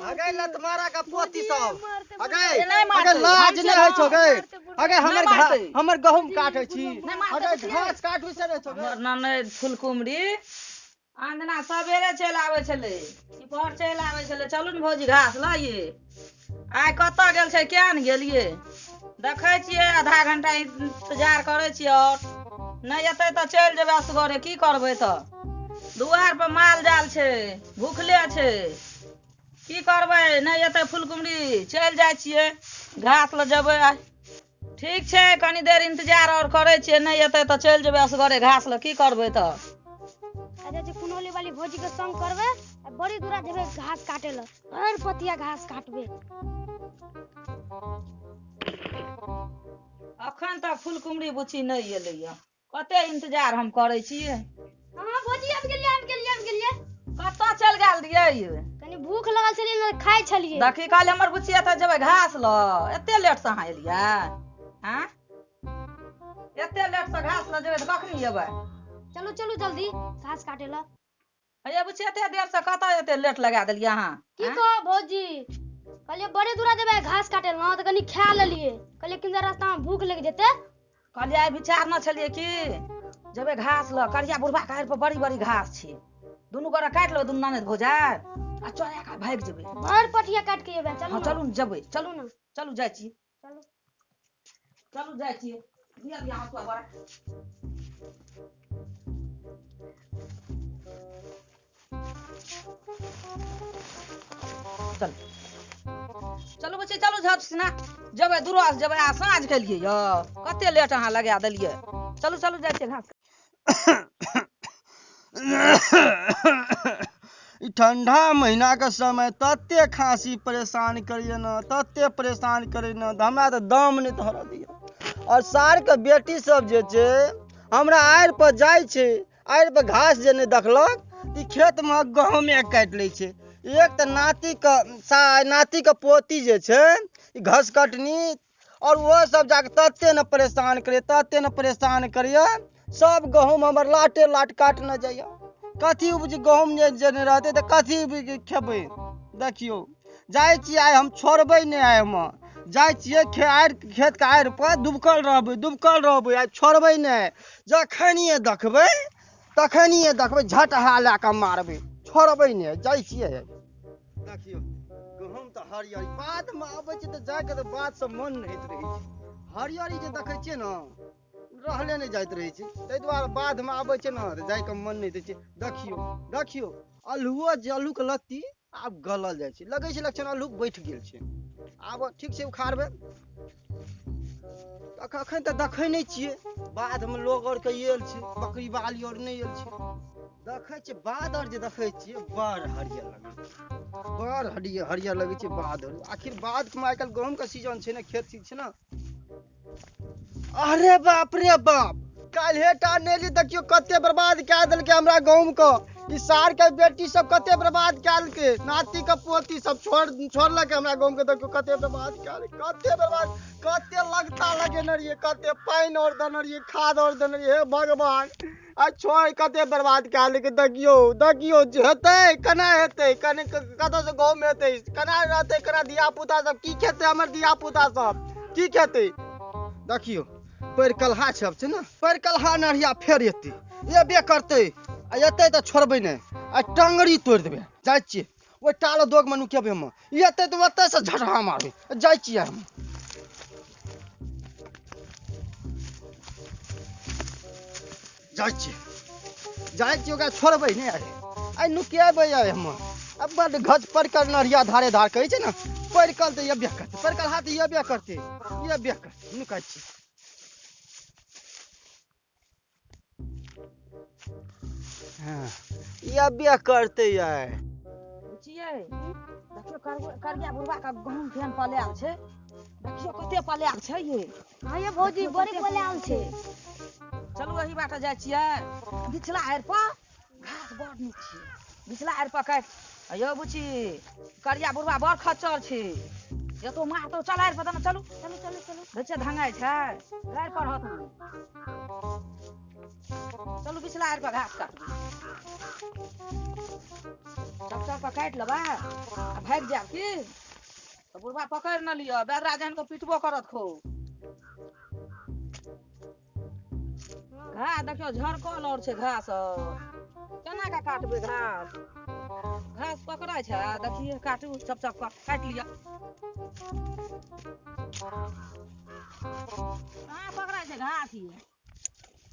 अगे लतमारा का पोती सब अगे अगे लाज नै होइ छौ गे। अगे हमर हमर गहूम काटै छी, अगे घास काटू से रहै छौ। हमर ननैद फुलकुमरी आंगना सवेरे चलि आबै छलै, पर चलि आबै छलै, चलू ने भौजी घास लइए। आइ कतऽ गेल छै किया ने गेलियै? देखै छियै आधा घंटा इंतजार करै छियै, और नहि एतै तऽ चलि जेबै असगरे, की करबै? तऽ दुआर पर माल जाल छै, भूखले छै, की करबै? नहि एतै फुलकुमरी चलि जाइ छियै घास लऽ जेबै आइ। ठीक छै, कनी देर इंतजार और करै छियै, नहि एतै तऽ चलि जेबै असगरे घास लऽ, की करबै? तऽ अच्छा जे कुनौली वाली भौजी के संग करबै, बड़ी दूरा जेबै घास काटे लए, भरि पतिया घास काटबै। अखन तक फुलकुमरी बुच्ची नहि एलैया, कते इंतजार हम करै छियै। हाँ भौजी आबि गेलियै, आबि गेलियै, आबि गेलियै। कतऽ चलि गेल रहियै? कनी भूख लगल छलै ने, खाइ छलियै। देखी कहलियै हमर बुच्ची एतऽ जेबै घास लऽ, एते लेट से अहाँ एलियै? आँ एते लेट से घास लऽ जेबै तऽ कखनी एबै? चलू चलू जल्दी घास काटे लए। हे बुच्ची एते देर से कतऽ एते लेट लगा देलियै अहाँ? की कहब भौजी, कहलियै बड़े दूरा जेबै घास काटे लए तऽ कनी खा लेलियै, कहलियै किन रास्ता में भूख लागि जेतै। कहलियै आइ विचार न छलियै कि जेबै घास लऽ, करिया बुढ़बा के आड़ि पर बड़ी बड़ी घास छै, दुनू गोरा काटि लेबै दुनू ननैद भौजाइ आ चोरा कऽ भागि जेबै। भरि पटिया काटि के एबै। चलू हँ चलू ने जेबै, चलू ने, चलू जाइ छी, चलू चलू जाइ छी। दिअ दिअ हँसुआ बड़ा। चलू चलू बुच्ची चलू झट सिना जेबै, दूरा से जेबै। आ साँझ केलियै यौ, कते लेट अहाँ लगा देलियै। चलू चलू जाइ छियै घास। ई ठंडा महीना के समय तते खांसी परेशान करिए न, तते परेशान करे न, हमरा तऽ दम नहि धरऽ दिअ। और सार के बेटी सब जे छै हमरा आड़ि पर जाइ छै, आड़ि पर घास जे नहि देखलक ई खेत मे गहूमे काटि लै छै। एक तऽ नाती के पोती जे छै ई घस कटनी, और ओहो सब जाके तते ने परेशान करैए, तते ने परेशान करैए, सब गहूम हमर लाटे लाट काटने जाइए। कथी उपज गहूम जे नहि रहतै तऽ कथी खेबै? देखियौ जाइ छियै आइ हम छोड़बै नहि, आइ हम जाइ छियै आड़ि खेतके आड़ि पर दुबकल रहबै, दुबकल रहबै, आइ छोड़बै नहि। जखनिए देखबै तखनिए देखबै झटहा लए कऽ मारबै, छोड़बै नहि, जाइ छियै। देखियौ गहूम तऽ हरियर बाधमे आबै छै तऽ जाइके तऽ बाधसँ मन नहि होइत रहै छै। हरियरी जे देखै छियै ने रहले नहि जाइत रहै छै, ताहि दुआरे बाधमे आबै छै ने तऽ जाइके मन नहि दै छै। देखियौ देखियौ अल्हुओ जे अल्हुके लत्ती आब गलल जाइ छै, लगै छै लक्षण अल्हु बैठ गेल छै। आब ठीक छै उखाड़बै, अखन तऽ देखै नहि छियै बाधमे लोग आरके आयल छै, बकरी बाली आर नहि आयल छै। देखै छियै बाध आर जे देखै छियै बड़ हरियर लगै छै, बड़ हरियर हरियर लगै छै बाध आर। आखिर बाधमे आइ काल्हि गहूमके सीजन छै ने, खेत छै ने। अरे बाप रे बाप, काल्हे टा नहि देखियौ कते बर्बाद कए देलकै हमरा गहूमके। ई सार के बेटी सब कते बर्बाद कए देलकै, नाती के पोती सब छोड़लकै हमरा गहूमके। देखियौ कते बर्बाद कए देलकै, कते बर्बाद, कते लगता लगेने रहियै, कते पानि आओर देने रहियै, खाद आओर देने रहियै, हे भगवान आ छोड़ कते बर्बाद कए देलकै। देखियौ देखियौ हेतै केना, हेतै कने कतऽसँ गहूम हेतै, केना रहतै, केना धिया पुता सब की खेतै, हमर धिया पुता सब की खेतै। देखियौ पैरकलहा सब छै ने, पैरकलहा नढ़िया फेर एतै, एबे करतै, आ एतै तऽ छोड़बै नहि, आ टङ्गरी तोड़ि देबै। जाइ छियै ओहि टाल दोगमे नुकेबै हम, एतै तऽ ओतऽसँ झटहा मारबै। जाइ छियै हम। जाइ छियै जाइ छियै, ओकरा छोड़बै नहि। आइ आइ नुकेबै आइ हम। आ बड्ड घच परकल नढ़िया धारे धार कहै छै ने, पैरकल तऽ एबे करतै, पैरकलहा तऽ एबे करतै, एबे करतै। नुकाइ छियै। हाँ एबे करतै आइ। बुझियै देखियौ करिया बुढ़बा के गहूम केहन पलायल छै, देखियौ कते पलायल छै ये। हाँ ये भौजी बड़ी पलायल छै। चलू एही बाटे जाइ छियै, बिचला आड़ि पर घास बड़ नीक छै, बिचला आड़ि पर काटि। यौ बुच्ची करिया बुढ़बा बड़ खच्चर छै, एतो मारतौ। चल आड़ि पर चलू चलू चलू चलू। देखै छियै धंगाइ छै, गारि पढ़त। चलू पिछला आड़ि पर घास काटबै, चप चप कऽ काटि लेबै आ भागि जायब की तऽ बुढ़बा पकड़ि ने लिअ, बेदरा जहन कऽ पिटबो करत खूब। घास देखियौ झरकल और छै घास, केना कऽ काटबै घास? घास पकड़ै छै, देखियै काटू चप चप कऽ काटि लिअ। कहाँ पकड़ै छै घास ये?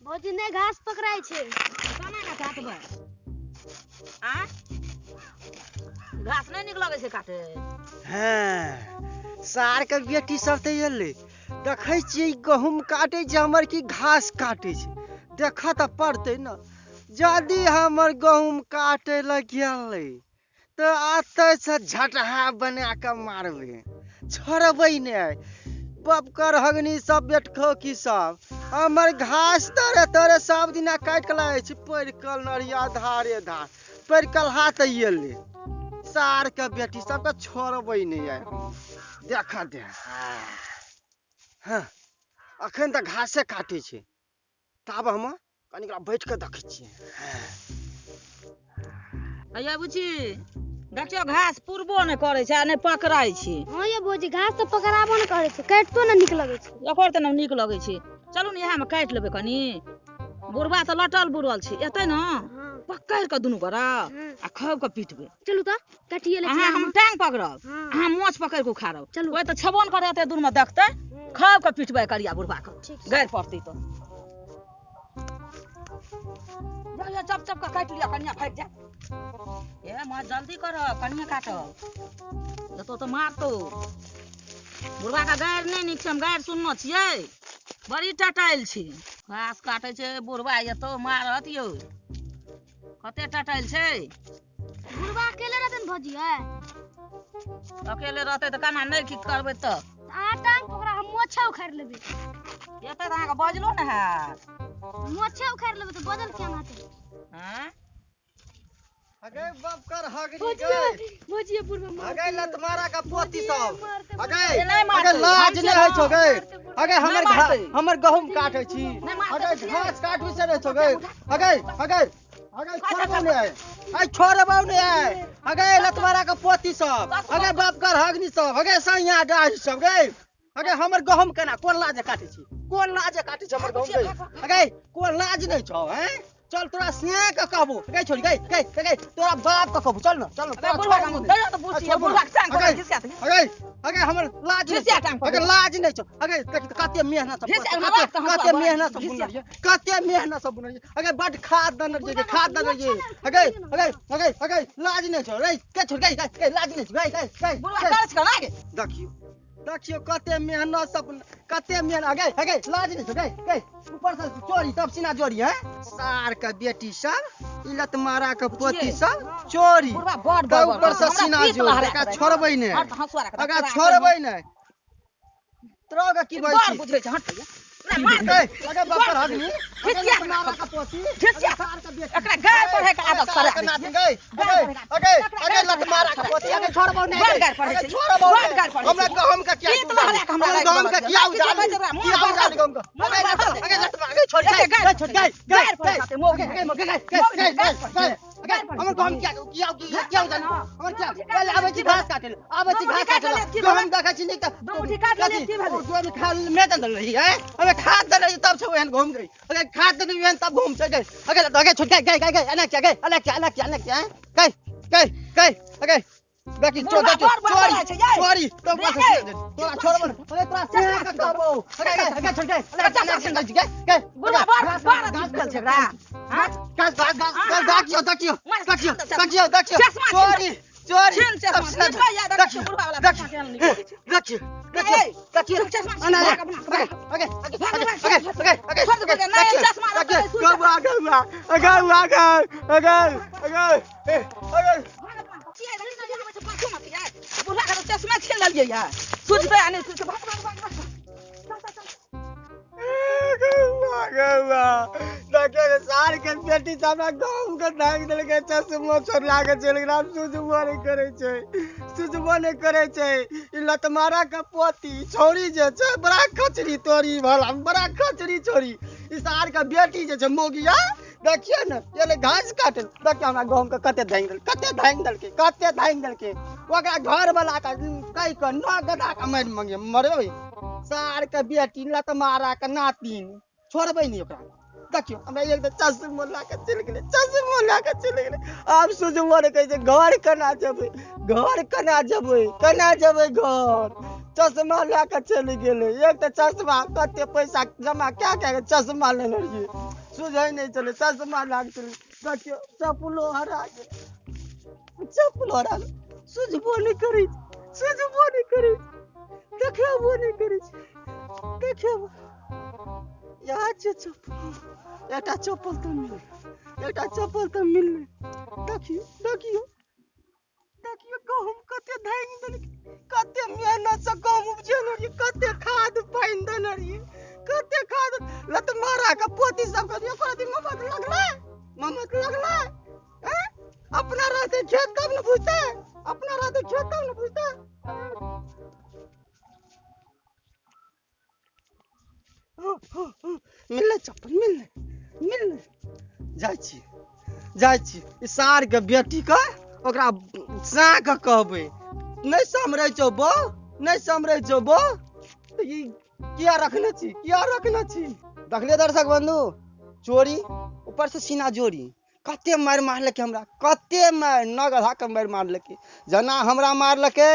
भौजी नहि घास पकड़ाइ छै। केना कऽ काटबै? आँय, घास नहि नीक लगै छै काटे? हँ, सारके बेटी सब तऽ एलै, देखै छियै गहूँम काटै छै हमर की घास काटै छै, देखऽ तऽ पड़तै ने। यदि हमर गहूँम काटै लए गेलै तऽ एतऽसँ झटहा बना कऽ मारबै, छोड़बै नहि। बपकर हगनी सब बेटखो की सब हमर घास तरे तरे सब दिना काटि कऽ लागै छै, पड़िकल नरिया धारे धार पड़िकल हाथ एलै। सारके बेटी सबके छोड़बै नहि आइ हम, देखऽ दे। हँ, अखन तऽ घासे काटै छै, ताब हम कनि बैठ कऽ देखै छियै। हैया बुच्ची देखियौ घास पुरबो नहि करै छै आ नहि पकड़ै छै। हँ ये भौजी, घास तऽ पकड़ाबो नहि करै छै, काटितो ने नीक लगै छै। ओकर तऽ नीक लगै छै। चलू ने इएहमे काटि लेबै कनि, बुढ़बा तऽ लटल बुड़ल छै, एतै ने पकड़ि कऽ दुनू गोरा आ खूब कऽ पिटबै। चलू तऽ काटिए लै छी। अहाँ हम टांग पकड़ब, अहाँ मोछ पकड़ि कऽ उखाड़ब। चलू। ओहि तऽ छेबो नहि करै, एते दूरमे देखतै, खूब कऽ पिटबै करिया बुढ़बा के, गारि पड़तै तऽ। चप चप कऽ काटि लिअ, कनिया भागि जाय। ए माँ जल्दी करह, कनिया काटब, एतौ तऽ मारतौ। बुढ़बा के गारि नहि नीक छै, हम गारि सुनने छियै, बड़ी टटायल छी। घास काटै छै बुढ़बा, एतौ मारत यौ, कते टटायल छै। बुढ़बा अकेले रहतै ने भौजी? अकेले रहतै तऽ केना नहि की करबै तऽ? अहाँ टांग पकड़ा, हम मोछा उखाड़ि लेबै। एतै तऽ अहाँके बजलो ने हैत। मोछा उखाड़ि लेबै तऽ बजल केना हेतै? आँय अगे बाप कर हगनी गए, भौजी बुढ़बा अगे लतमारा का पोती सब, अगे नहि अगे लाज नहि होइ छौ गए, अगे हमर हमर गहूँम काटै छी, अगे घास काटू से नहि छौ गए, अगे अगे अगे छोड़बौ नहि आइ, आइ छोड़बौ नहि आइ, अगे लतमारा का पोती सब, अगे बाप कर हगनी सब, अगे सैया डाही सब गए, अगे हमर गहूँम केना कोन लाजे काटै छी, कोन लाजे काटै छी हमर गहूँम गए, अगे कोन लाज नहि छौ? हैं चल तोरा सिया के कहबो, गई छोड़ी गई गई गई तोरा बाप के कहबो, चल न चल न। अगे अगे हमर लाज नहि, अगे लाज नहि छौ, अगे कते मेहनत कते मेहनत सब बुनलियै, कते मेहनत सब बुनलियै, अगे बड खाद देने रहियै, खाद देने रहियै, अगे अगे अगे अगे लाज नहि छौ रे, के छोड़ गई गई गई लाज नहि छौ गई गई गई। देखियौ देखियौ कते मेहनत सब, कते मेहनत, अगे अगे लाज नहि छौ गई गई, ऊपर से चोरी तब सीना जोरी है। सार के बेटी सब ई लतमारा के पोती सब चोरी, ऊपर से सीना जोरी, एकरा छोड़बै नहि, एकरा छोड़बै नहि। तोरा के की बात बुझै छै? हट अगे बाप पर हगनी, लतमारा के पोती, एकरा गाय पढ़े के आदत करे गई अगे अगे लतमारा के पोती, अगे छोड़बौ नहि, छोड़बौ नहि। हमरा गहम के किया, हमरा गहम के किया उजाली, किया उजाली गहम के? अगे अगे लतमारा अगे छोड़ गई गई छोड़ गई गई गई गई गई गई अगे हमर गहम किया किया किया उजाली, हमर किया पहिले आबै छी घास काटे, आबै छी घास काटे, गहम देखै छी नीक तऽ दू मुट्ठी काट लेलियै की भेलै? जोर खा में दल रही है, अबे खाद दल रही तब से ओहन घूम गई, अगे खाद दल रही तब घूम छै गई, अगे अगे छोड़ गई गई गई एना किया गई, एना किया एना किया एना किया गई गई गई अगे बाकी चोरी चोरी तो बस तोरा छोड़बो अगे तोरा सिया के कहबो, अगे अगे छोड़ गई एना किया गई गई बुढ़बा बड़ बड़ अथी भेल छै एकरा। घास घास घास देखियौ देखियौ देखियौ देखियौ देखियौ चोरी चोरी देखियौ देखियौ देखियौ देखियौ अगे अगे अगे अगे अगे अगे गौआ गौआ अगे अगे अगे अगे अगे बुढ़बा के चश्मा छीन लेलियै यार, सुझतै आ नहि सुझतै। भाग भाग भाग भाग। गौआ गौआ देखियौ सार के बेटी सब हमरा गहूँम के धांगि देलकै, चश्मो छोड़ला के चलि गेलै, आब सुझबो नहि करै छै, सुझबो नहि करै छै। ई लतमारा के पोती छौड़ी जे छै बड़ा खचरी तोरी भला, बड़ा खचरी छोरी, ई सार के बेटी जे छै मोगिया, देखियौ ने एलै घास काटे। देखियौ हमरा गहूँम के कते धांगि देलकै, कते धांगि देलकै, कते धांगि देलकै। ओकरा घर वाला के कहि कऽ नौ गधा के मारि मंगे मरबै। सार के बेटी लतमारा के नातिन, छोड़बै नहि ओकरा। देखियौ हमरा एक तऽ चश्मो लए कऽ चलि गेलै, चश्मो लए कऽ चलि गेलै। आब सोचबो नहि करै छै घर केना जेबै, घर केना जेबै, केना जेबै घर। चश्मा लए कऽ चलि गेलै। एक तऽ चश्मा कते पैसा जमा कए कए कऽ चश्मा लेने रहियै, सुझै नहि छलै, चश्मा लए कऽ चलि। देखियौ चप्पलो हरा गेल, चप्पलो हरा गेल। सुझबो नहि करै छै, सुझबो नहि करै छै, देखेबो नहि करै छै, देखेबो। इएह छै चप्पल, एकटा चप्पल तऽ मिललै, एकटा चप्पल तऽ मिललै। देखियौ देखियौ देखियौ गहूँम कते धांगि देलकै, कते मेहनतसँ गहूँम उपजेने रहियै, कते खाद पानि देने रहियै, कते खाद। लतमारा के पोती सबके एको रति ममत लगलै, ममत लगलै? आँय? अपना रहतै खेत तब ने बुझतै, अपना रहतै खेत तब ने बुझतै। मिललै चप्पल, मिललै, मिललै। जाइ छी, जाइ छी ई सारके बेटीके ओकरा साँके कहबै, नहि सम्हरै छौ बौ, नहि सम्हरै छौ बौ, तऽ ई किया रखने छी, किया रखने छी। देखलियै दर्शक बन्धु, चोरी ऊपरसँ सीना जोरी। कते मारि मारलकै हमरा, कते मारि, नौ गधाके मारि मारलकै। जेना हमरा मारलकै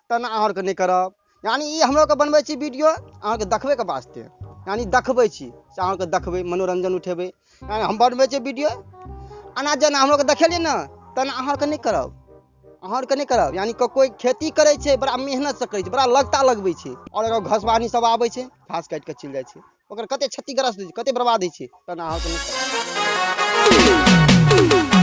तेना अहाँ आरके नहि करब। यानी ई हमरो के बनबै छी वीडियो अहाँके देखबैके वास्ते, यानी देखबै छी से अहाँके देखबै, मनोरञ्जन उठेबै। यानी हम बनबै छी वीडियो एना जेना हमरो के देखेलियै ने तेना अहाँ आरके नहि करब, अहाँ आरके नहि करब। यानी कोइ खेती करै छै बड़ा मेहनतसँ करै छै, बड़ा लगता लगबै छै, आओर अगर घसबानी सब आबै छै घास काटि कऽ चलि जाइ छै, ओकर कते क्षतिग्रस्त होइ छै, कते बर्बाद होइ छै, तेना अहाँके नहि करब।